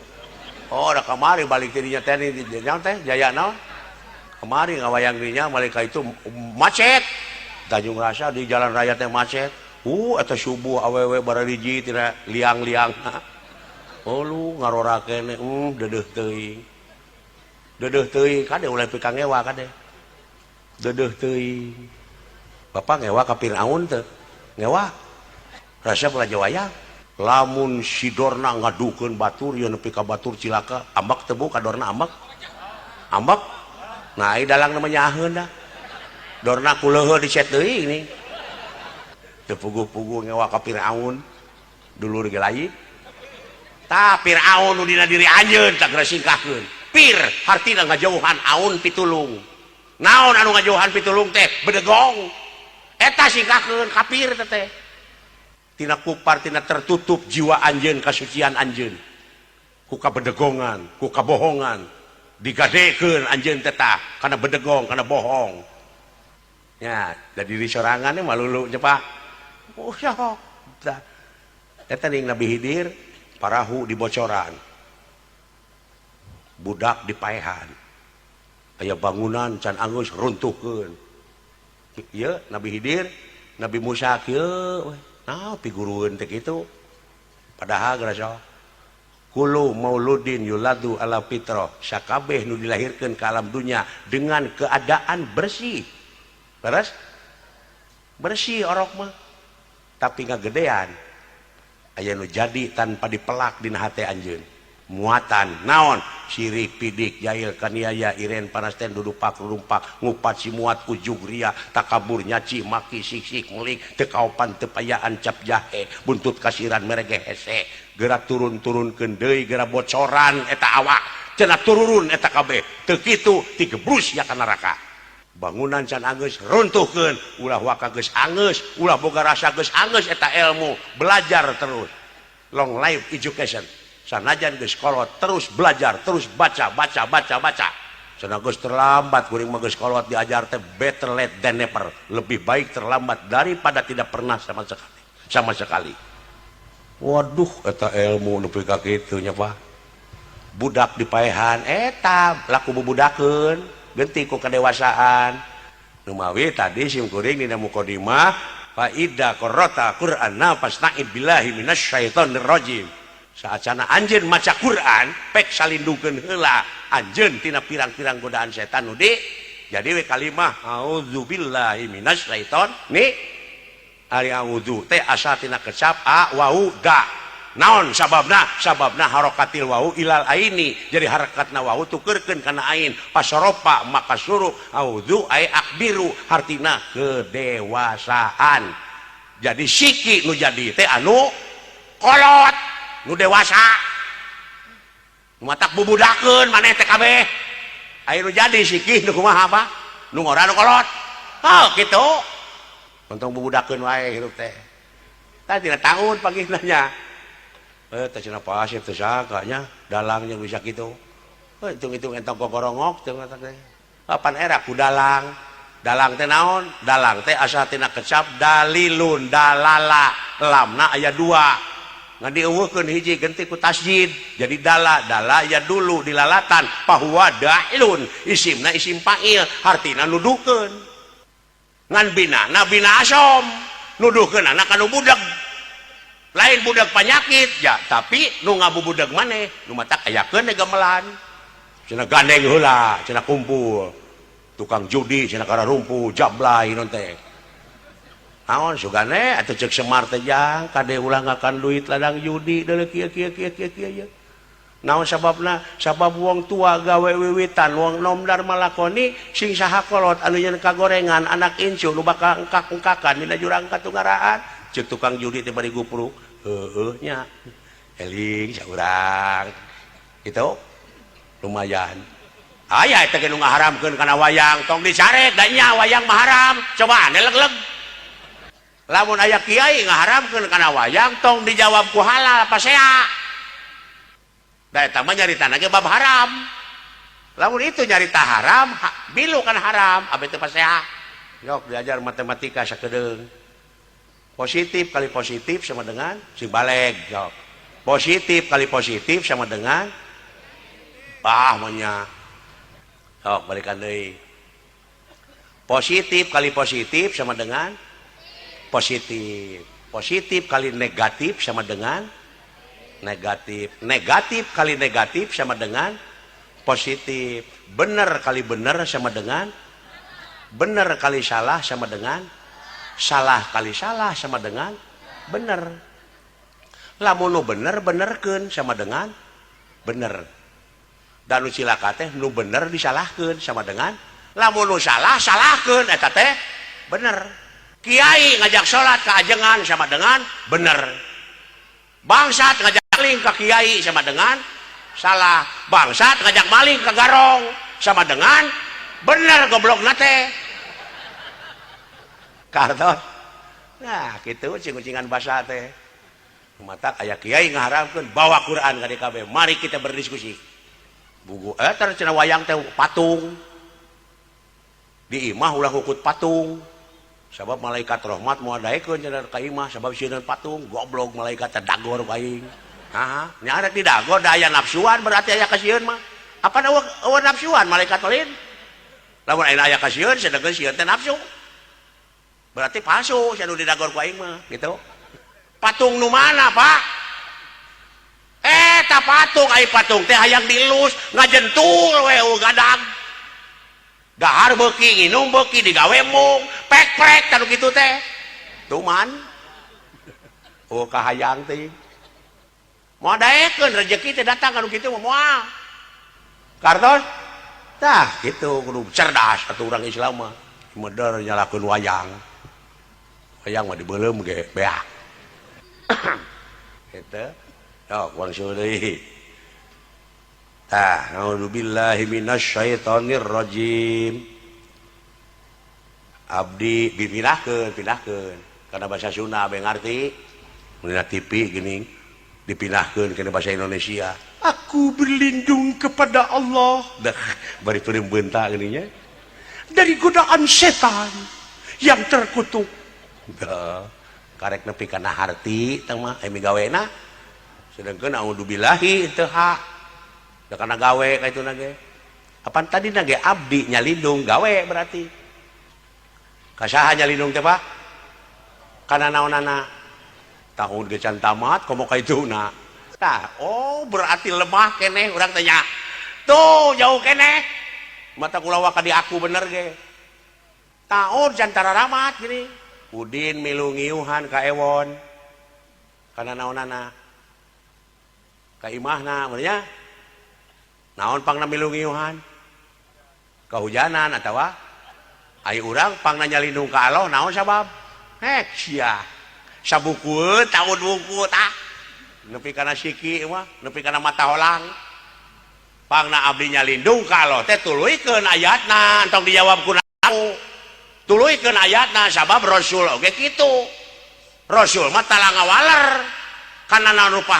Oh, udah kamari balik dirinya teh di teh jaya naon? Kamari ngawayang dirinya mereka itu macet. Tanjung Rasa di jalan raya teh macet. Eta subuh awewe barariji tina liang-liang. Oh lu ngarora keneh, dedeuh teuing. Dedeuh teuing kade ulah pikang ngewa kade. Dedeuh teuing. Bapak ngewa ka Firaun teu? Ngewa. Resep raja wayang. Lamun si Dorna ngadukeun batur ieu nepi ka batur cilaka, ambek teu bu ka Dorna ambek? Ambek. Nah, ieu dalang namanya nyaheun dah. Dorna kuleuheul dicet deui ini. Teu puguh-puguh ngewa ka Firaun. Dulur ge lain. Tah Firaun nu dina diri anjeun tah geura singkahkeun. Pir hartina ngajauhan aun pitulung. Naon anu ngajauhan pitulung teh? Bedegong. Eta singkahkeun kafir teh. Tina kupar tina tertutup jiwa anjeun kasucian anjeun ku kabedegongan ku kabohongan digadekeun anjeun teh tah kana bedegong kana bohong nya da diri sorangan mah malulu nya Pak. Oh sok tah eta ning Nabi Hidir parahu dibocoran, budak dipaehan, aya bangunan can anggeus runtuhkeun ieu Nabi Hidir. Nabi Musa kieu we. Nah, pigurueun teh kitu. Padahal geus kullu mauludin yuladu ala fitrah, sakabeh nu dilahirkeun ka alam dunya dengan keadaan bersih. Beres? Bersih orok mah. Tapi ngagedean aya nu jadi tanpa dipelak dina hate anjeun. Muatan naon? Sirik, pidik, jahil, kaniaya, iren, panasten, dudupak, rumpak, ngupat, simuat, ujug, ria, takabur, nyaci, maki, sisik, melik, tekaopan, tepayaan, cap jahe, buntut kasiran, merege hese, gerak turun-turunkeun deui, gerak bocoran eta awak, cenah tururun eta kabeh, teu kitu tigebrus ya ka neraka. Bangunan can anggeus, runtuhkeun. Ulah waka geus anggeus, ulah boga rasa geus anggeus eta ilmu. Belajar terus, long life education. Sanajan geus kolot, terus belajar, terus baca, baca, baca, baca. Cenah geus terlambat, kuring mah geus kolot diajar teh. Better late than never, lebih baik terlambat daripada tidak pernah sama sekali, sama sekali. Waduh, eta ilmu nepi ka kitu nya, Pak. Budak dipaehan eta laku bubudakeun, genti ku kedewasaan. Numawi tadi sim kuring dina mukadimah, fa idza qara'ta qur'ana fasta'id billahi minasyaitonir rajim. Saacana anjeun maca Quran, pek salindungkeun heula anjeun tina pirang-pirang godaan setan nu di jadi we kalimah auzubillahi minasyaiton ni. Ari auzu teh asal tina kecap a wau da. Naon sababna? Sababna harokatil wau ilal aini, jadi harakatna wau tukerkeun kana ain, pasoropa maka suruh auzu ay akbiru, hartina kedewasaan. Jadi siki nu jadi teh anu kolot, nu dewasa. Matak bubudakeun maneh teh kabeh. Aya nu jadi siki nu kumaha, Pak? Nu ngora, nu kolot. Oh, kitu. Untung bubudakeun wae hirup teh. Tah, tina tahun pagi nanya. Eh, teh cenah pasif teh sangka nya dalangnya bisa kitu. Eh, hitung-hitung entong gogorongok teh teh. Kapan era ku dalang? Dalang teh naon? Dalang teh asal tina kecap dalilun, dalala. Lamna aya dua. Ngan dieuweuhkeun hiji, genti ku tasjid. Jadi dala, dala ya dulu dilalatan, fahuwa dailun, isimna isim fa'il, hartina nuduhkeun. Ngan bina na bina asom, nuduhkeun anak anu budak, lain budak penyakit ya, tapi nu ngabubudag maneh. Nu matak ayakeun gamelan cenah, gandeng heula cenah, kumpul tukang judi cenah, kararumpu jablay non teh naon sugane atuh. Cek Semar teh, jang kade ulah ngakan duit ladang judi deuleu kieu kieu kieu kieu kieu ye. Naon sababna? Sabab wong tua gawe wiwitan, wong nom malakoni. Sing saha kolot anu nyen kagorengan, anak incu nu bakal engkak-engkakan dina jurang katunggaraan. Cek tukang judi teh bari gupruk, heueuh nya, eling saurang itu lumayan. Aya eta ge nu ngaharamkeun kana wayang, tong dicarek da nya wayang mah haram. Coba leg-leg lamun aya kiai ngaharamkeun kana wayang, tong dijawab ku halal pasea. Da eta mah nyaritana ge bab haram. Lamun itu nyarita haram, ha, bilu kan haram, abe teu pasea. Yok diajar matematika sakedeung. Positif kali positif sama dengan, si baleg yok. Positif kali positif sama dengan ah maunya. Sok balikan deui. Positif kali positif sama dengan positif. Positif kali negatif sama dengan negatif. Negatif kali negatif sama dengan positif. Benar kali benar sama dengan benar, kali salah sama dengan salah, kali salah sama dengan benar. Lamun nu bener benerkeun sama dengan bener, dan nu cilaka teh nu bener disalahkeun sama dengan lamun nu salah salahkeun, eta teh bener. Kiai ngajak salat ke ajengan sama dengan bener. Bangsat ngajak maling ke kiai sama dengan salah. Bangsat ngajak maling ke garong sama dengan bener, goblok nate kartos. Nah, gitu ucing-ucingan bahasa teh. Mata kayak kiai ngaharamkeun, bawa Quran ke DKB, mari kita berdiskusi. Buku eh cenah wayang teh patung, di imah ulah kukut patung, sabab malaikat rahmat moal daekeun cenah ka imah sabab sieun patung. Goblok, malaikat teh dagor ku aing. Nah, nya arek didagor da aya nafsuan, berarti aya kasieun mah. Apa eueuh nafsuan malaikat lain? Lamun aya kasieun, sedengkeun sieun teh nafsu. Berarti palsu sia nu didagor ku aing mah, gitu. Patung nu mana, Pak? Eh, ta patung, ai patung teh hayang dielus, ngajentul we gadag. Dahar beuki, nginum beuki, digawe mung, pek-pek tanu kitu teh. Tuman. Oh, kahayang teh. Moal daekeun rezeki teh datang kanu kitu mah, moal. Kartos? Tah, gitu kudu cerdas atuh urang Islam mah. Meder nyalakeun wayang. Wayang mah dibeuleum ge beak. Gitu. Sok wangsul deui. Tah, a'udzubillahi minasyaitonir rajim. Abdi dipindahkeun, pindahkeun karena bahasa Sunda be ngarti. Mun TV geuning dipindahkeun kana bahasa Indonesia. Aku berlindung kepada Allah. Dah bari peureum beunta geuning nya. Dari godaan setan yang terkutuk. Dah karek nepi kana harti teh mah emi gawena. Sedangkan audzubillahi teu hak. Da kana gawe ka itu ge. Apan tadi na ge abdi nyalindung gawe berarti. Kasaha nyalindung teh, Pak? Kana naonana? Tahun ge can tamat komo ka ituna. Tah, oh berarti lemah keneh urang teh nya. Tuh jauh keneh. Mata kula waka di aku bener ge. Tahun can tararamat gini. Udin milu ngiuhan ka Ewon. Kana naonana? Ka imahna mun nya. Naon pangna milu ngiuhan? Kahujanan atawa ai urang pangna nyalindung ka Allah naon sabab? Hek sia. Sabukueun taun wungku tah. Nepi kana siki mah, nepi kana mata holang. Pangna abdi nyalindung ka Allah teh tuluykeun ayatna, entong dijawab ku aku. Tuluykeun ayatna sabab Rasul oge kitu. Rasul mah tala ngawaler kana naon rupa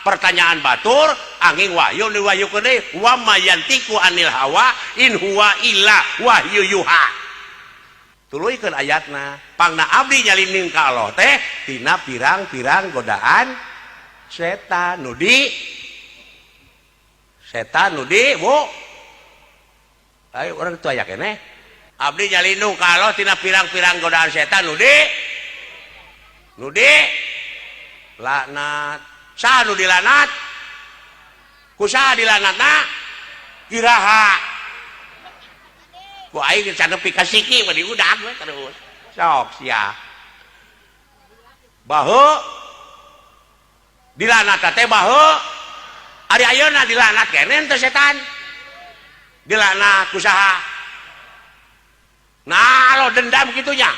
pertanyaan batur angin wahyu diwahyukeun deui wa ma yantiqu anil hawa in huwa illa wahyu yuha. Tuluykeun ayatna pangna abdi nyalindung ka Allah teh tina pirang-pirang godaan setan nu di setan nu di Bu. Ayo urang teu aya keneh. Abdi nyalindung ka Allah tina pirang-pirang godaan setan nu di laknat. Saha nu dilanat? Ku saha dilanatna? Iraha? Ku aing can nepi ka siki mah diudag we terus. Sok sia. Bahu dilanat teh bahu. Ari ayeuna dilanat keneh teh setan. Dilanat ku saha? Nah, lo dendam kitunya.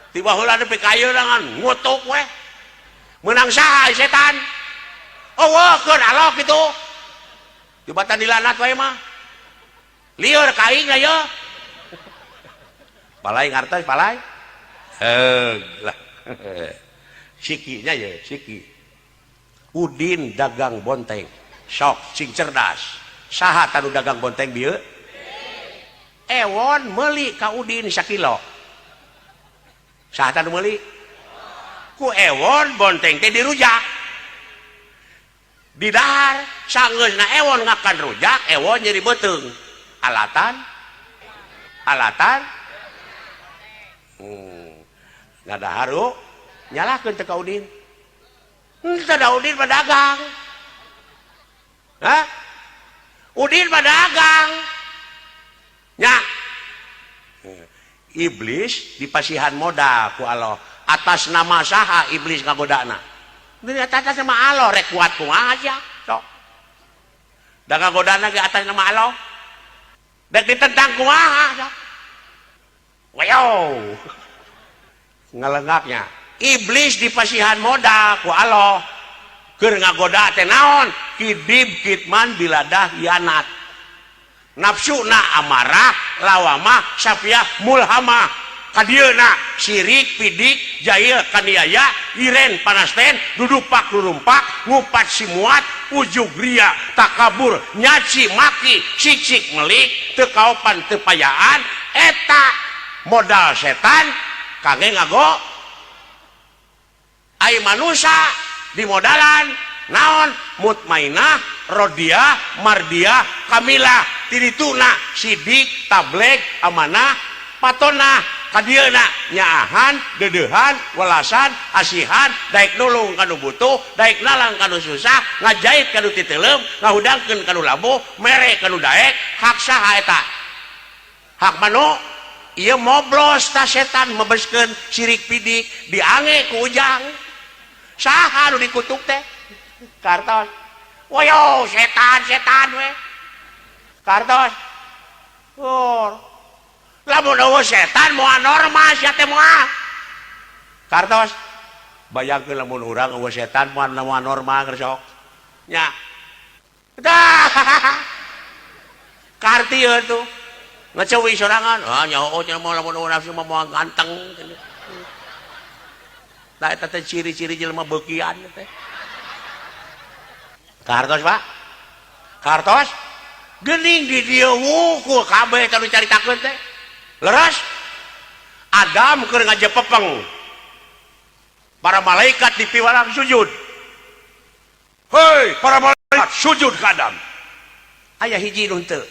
Tiba heula nepi ka ayeuna ngan ngutuk we. Menang saha setan? Oh, keun Allah kitu. Tibatan dilanat wae mah. Lieur ka aing lah ye. Palai ngartos palai. Heug lah. Sikinya ye, siki. Udin dagang bonteng. Sok sing cerdas. Saha tanu dagang bonteng bieu? Ewon meuli ka Udin sakilo. Saha tanu meuli? Ku Ewon bonteng teh dirujak. Didahar sanggeusna Ewon ngakan rujak, Ewon nyeri beuteung. Alatan alatan ngadaharu nyalahkeun teh ka Udin. Henteu da Udin mah dagang. Hah? Udin mah dagang. Nya. Iblis dipasihan modal ku Allah. Atas nama saha iblis ngagodana? Di atas nama Allah rek kuat kumaha sia? Sok. Da ngagodana ge atas nama Allah. Dek ditentang kumaha sok. Wayo. Ngalengaknya. Iblis dipasihan modal ku Allah. Keur ngagoda teh naon? Kidib kitman biladah hianat. Nafsuna amarah, lawamah, safiah, mulhamah. Kadieuna sirik, pidik, jahil, kaniaya, iren, panasten, dudupak, rurumpak, ngupat simuat, ujug ria, takabur, nyaci, maki, sicik, melik, teu kaopan, teu payaan, eta modal setan kangge ngago ai manusia di modalan naon mutmainah, rodiah, mardiah, kamilah, tirituna, sidik, tableg, amanah, patonah, kadieuna nyaahan, deudeuhan, welasan, asihan, daek nulung kanu butuh, daek nalang kanu susah, ngajait kanu titeuleum, ngahudangkeun kanu labuh, mere kanu daek, hak saha eta? Hak manu? Ieu moblos ta setan mebeskeun sirik pidik diange ku Ujang. Saha nu dikutuk teh? Kartos. Woyo setan setan we. Kartos. Oh. Lamun eueuh setan moal normal sia teh moal. Kartos. Bayangkeun lamun urang eueuh setan moal normal keur sok. Nya. Dah. Karti tuh. Ngecewi sorangan, ah nyaho cenah mah lamun nafsu mah moal ganteng. Tah, eta teh ciri-ciri jelema beukian teh. Kartos, Pak? Kartos? Geuning di dieu wungkul kabeh teh nu caritakeun teh. Leres? Adam keur ngajepepeng. Para malaikat dipiwarang sujud. Hei, para malaikat, sujud ke Adam. Aya hiji nu henteu.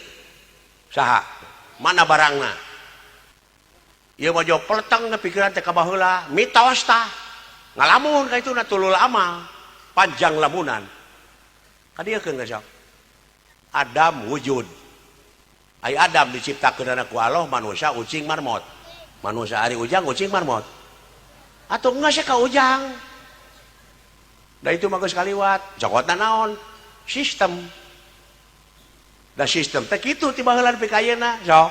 Saha? Mana barangna? Ieu mah jauh peleteng na pikiran teh ka baheula, mitos tah. Ngalamun ka itu na tulul amal, panjang lamunan. Kadieukeun ka sok. Adam wujud. Ai Adam diciptakeun ku Allah manusia ucing marmot. Manusia ari Ujang ucing marmot. Atau enggak sih ka Ujang. Da itu mah geus kaliwat. Cokotna naon? Sistem. Da sistem teh kitu ti baheula nepi ka ayeuna. Sok.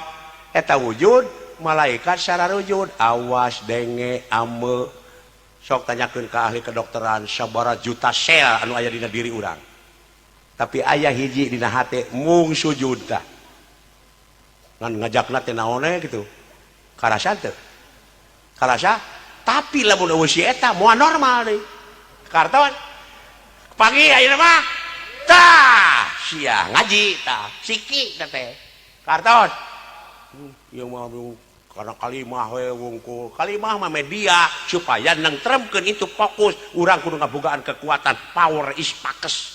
Eta wujud malaikat sararujud, awas denge ame. Sok tanyakeun ka ahli kedokteran sabaraha juta sel anu aya dina diri urang. Tapi aya hiji dina hate mung sujud tah. Ngan ngajakna teh naon gitu. Karasa teu? Karasa? Tapi lamun eueuh si eta moal normal deui. Karton. Pagi ayeuna mah tah sia ngaji tah siki teh teh. Karton. Ieu mah karena kalimah we wungkul. Kalimah mah media supaya nengtremkeun itu fokus urang kudu ngabogaan kekuatan, power is pakes.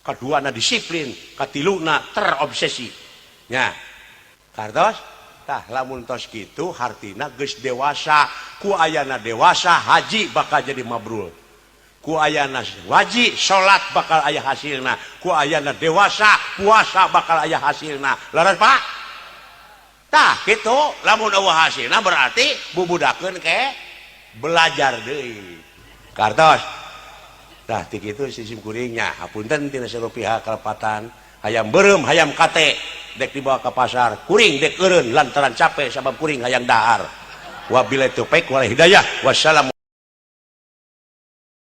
Kaduana disiplin, katiluna terobsesi. Nya. Kartos? Tah, lamun tos kitu hartina geus dewasa. Ku ayana dewasa, haji bakal jadi mabrur. Ku ayana wajib salat bakal aya hasilna. Ku ayana dewasa, puasa bakal aya hasilna. Leres, Pak? Tah kitu. Lamun eueuh hasilna berarti bubudakeun ke belajar deui. Kartos? Tah, ti kitu sistem kuringnya. Hapunten tina seluruh pihak kalepatan. Hayam beureum, hayam kate dek dibawa ke pasar, kuring dek eureun lantaran capek sabab kuring hayang dahar. Wabillahi taufik wal hidayah, wassalamu.